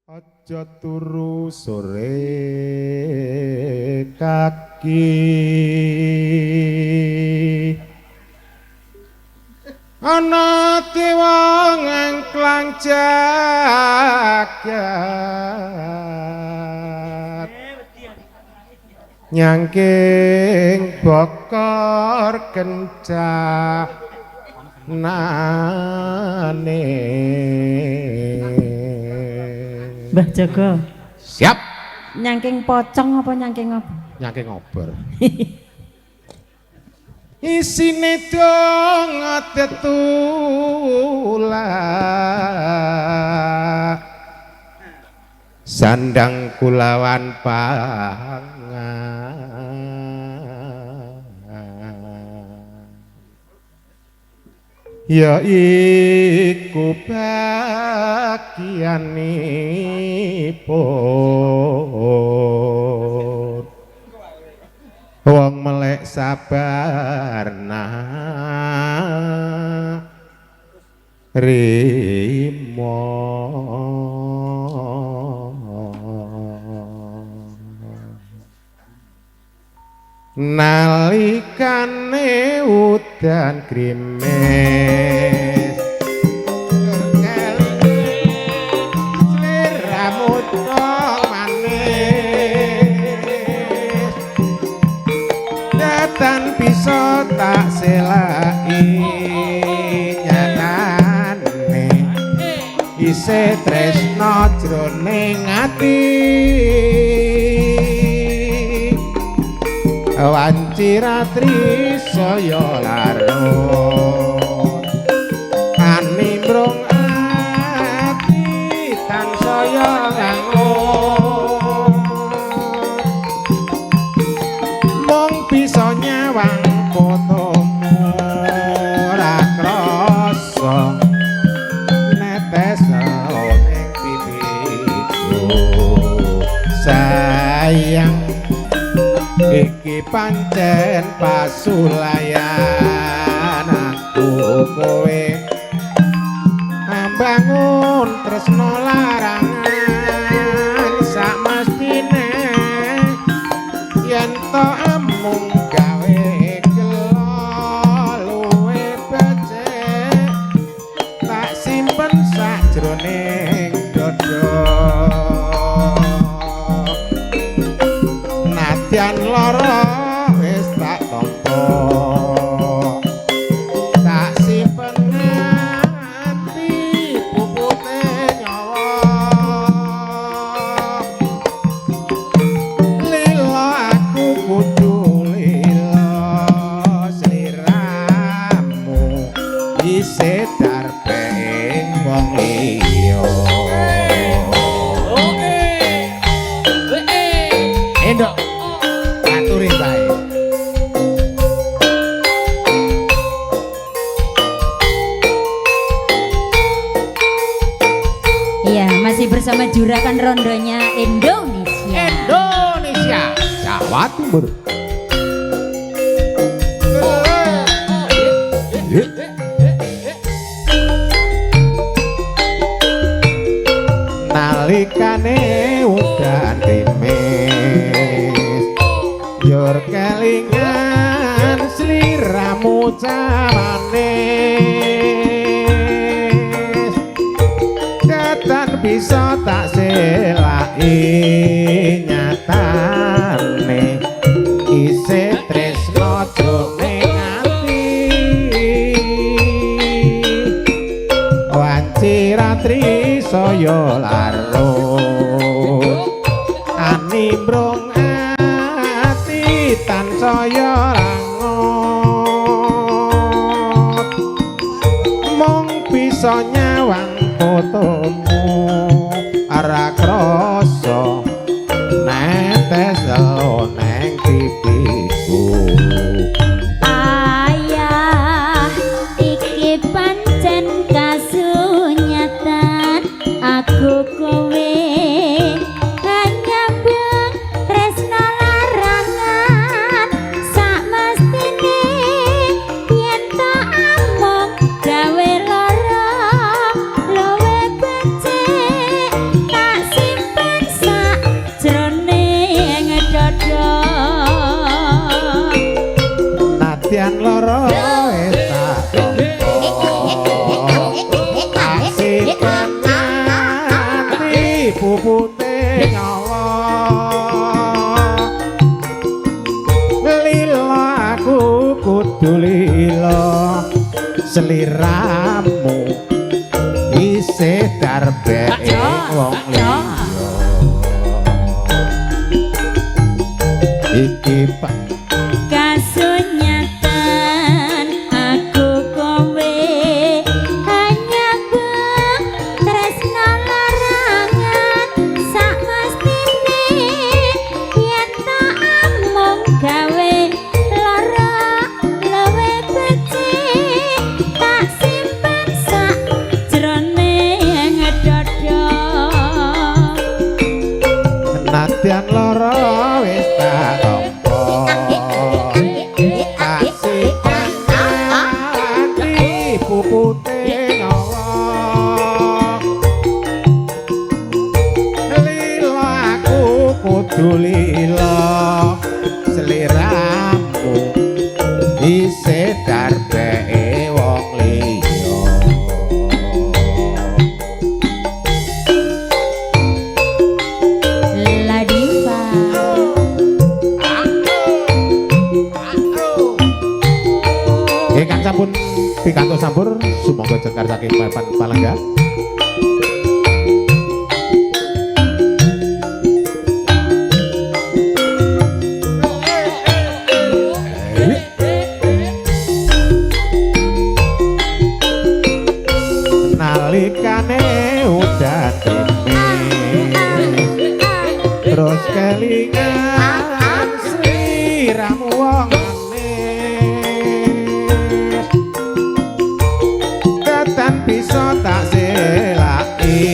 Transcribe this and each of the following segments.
Aja turu sore kaki. Ana dewa ngangklang jagat nyangking bokor kencanane. Mbah Joko. Siap. Nyangking pocong apa nyangking apa? Nyangking obor. Isine donga tetulak sandang kulawan pangan ya iku bagianipun wong melek sabarna rimo. Nalikane udan grimes sliramu manis datan bisa tak selaki nyatane isih tresno jroning ati wanci ratri saya larut animrung ati tansaya ngangut mung bisa nyawang fotomu ora krasa netes ning pipiku sayang iki pancen pasulayan aku kowe ambangun tresno larangan sak mestine yen to amung gawe gelo luwe becik tak simpen sajroning dada nadyan lara wis tak tampa tak simpen nganti pupute nyawa lila aku kudu lila sliramu isih darpe ing wong liya. Endok aturi bae. Iya, masih bersama Juragan Rondonya Indonesia. Indonesia, Jawa Timur. Nalikane udan grimis yor kelingan sliramu camanis datan bisa tak selaki nyatane isih tresno jroning ati wanci ratri saya larut animbrung ati tansaya langut mung bisa nyawang fotomu ora krasa netes neng pipiku. Ayah iki pancen kasunyatan aku kowe hanya bang pupute nyawa. Lila aku kudu lila seliramu isih darbeke wong liya. Iki pak Kasunyatan aku kowe hanya tresna larangan sak mestine yen tak amung gawe lara luwe becik tak simpen sak jroning dada. Nadyan lara wis tak tampa, tak simpen ati pupute nyawa. Lila aku kudu lila seliramu isih darbeke wong liya. La Diva. Ingkang sampun pikantuk sampur sumangga jengkar saking papan palengga. Nalikane udan timis terus kelingan sliramu wong manis. Ketan bisa tak selaki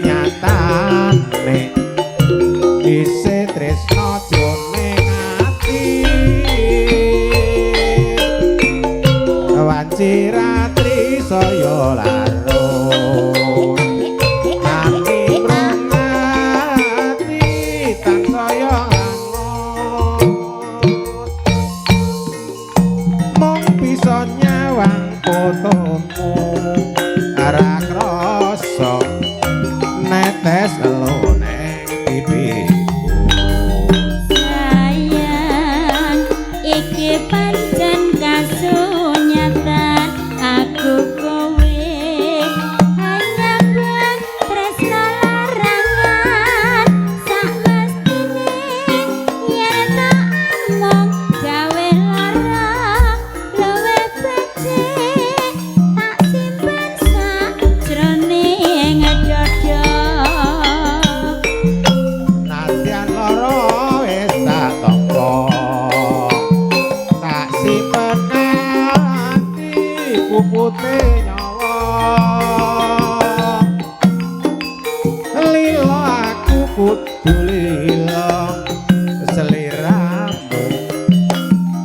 nyatane isih tresno jroning ati. Wanci ratri saya larut ati mrungati tansaya langut. Mung bisa nyawang fotomu ora krasa netes elo neng pipiku. Sayang iki pancen kasunyatan aku kowe hanya tresna larangan sak mestine yen tak amung gawe lara luwe becik tak simpen sak jroning dada. Nadyan lara wis tak tampa, tak simpen ati pupute nyawa. Lila aku kudu lila seliramu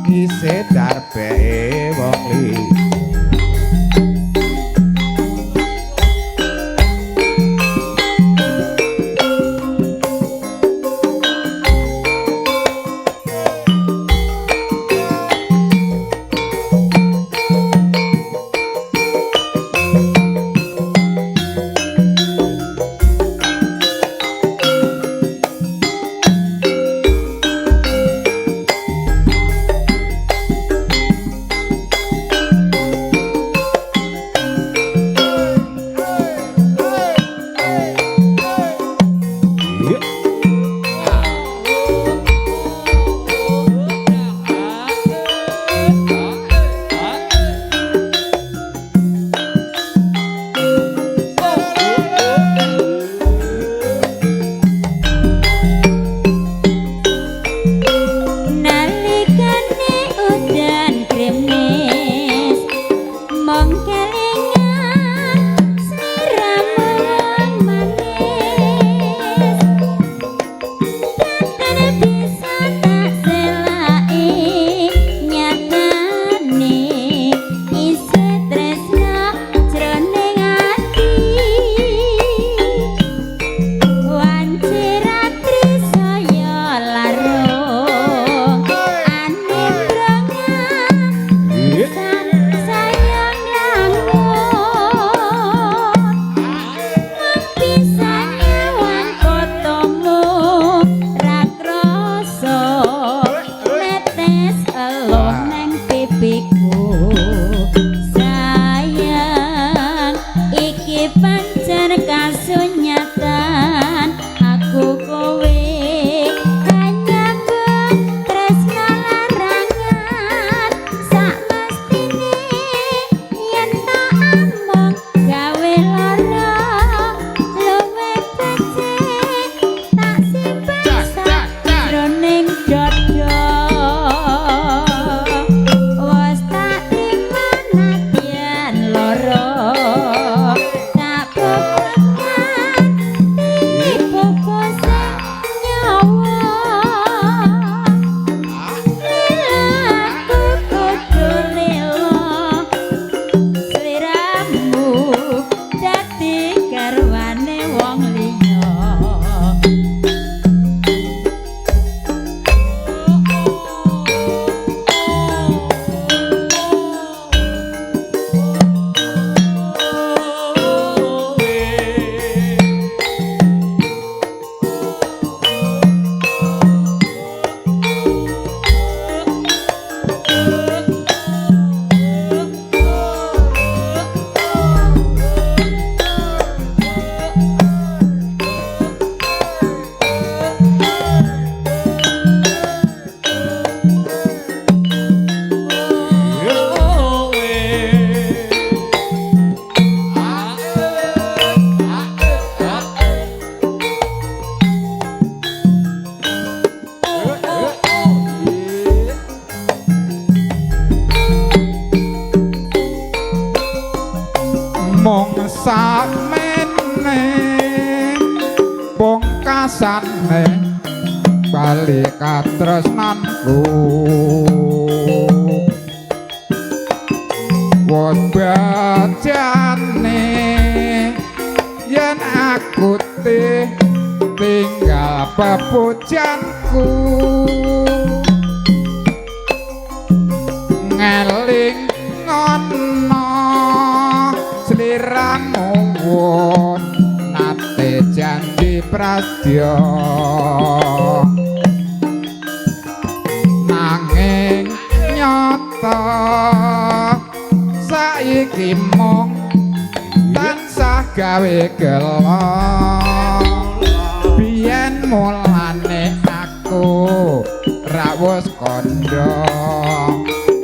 isih darbeke wong liya. Pungkasane bali katresnanku wos bajane yen aku tinggal pepujanku ngeling ngono sliramu won nate janji pradya nanging nyata saiki mung tansah gawe gelo biyen mulane aku ra wis kandha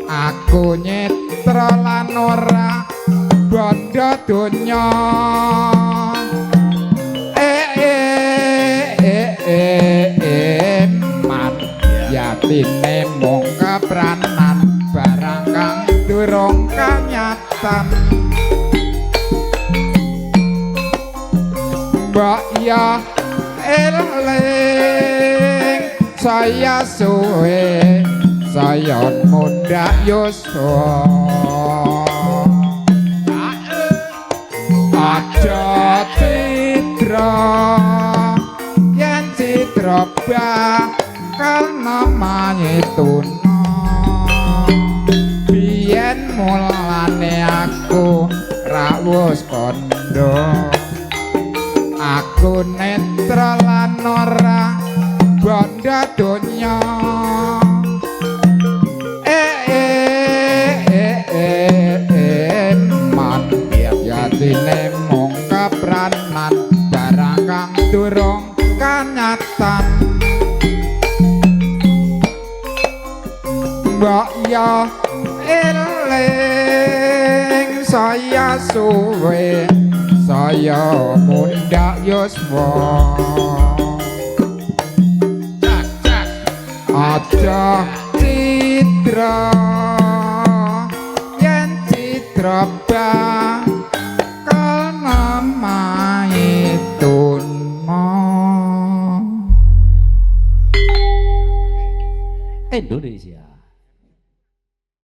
aku nyitra lan ora bandha donya eh eh eh eh eh man yatine mung kepranan barang kang durung kanyatan mbok ya eling saya suwe saya mundhak yuswa aja cidra yen cidra bakal namanya tuna biyen mulane aku ra wis kandha aku netra lan ora bandha donya eh eh eh eh eh man yatine mung kepranan barang kang durung kanyatan mbok ya eling saya suwe saya mundhak yuswa Cak cak. aja cidra yen cidra bakal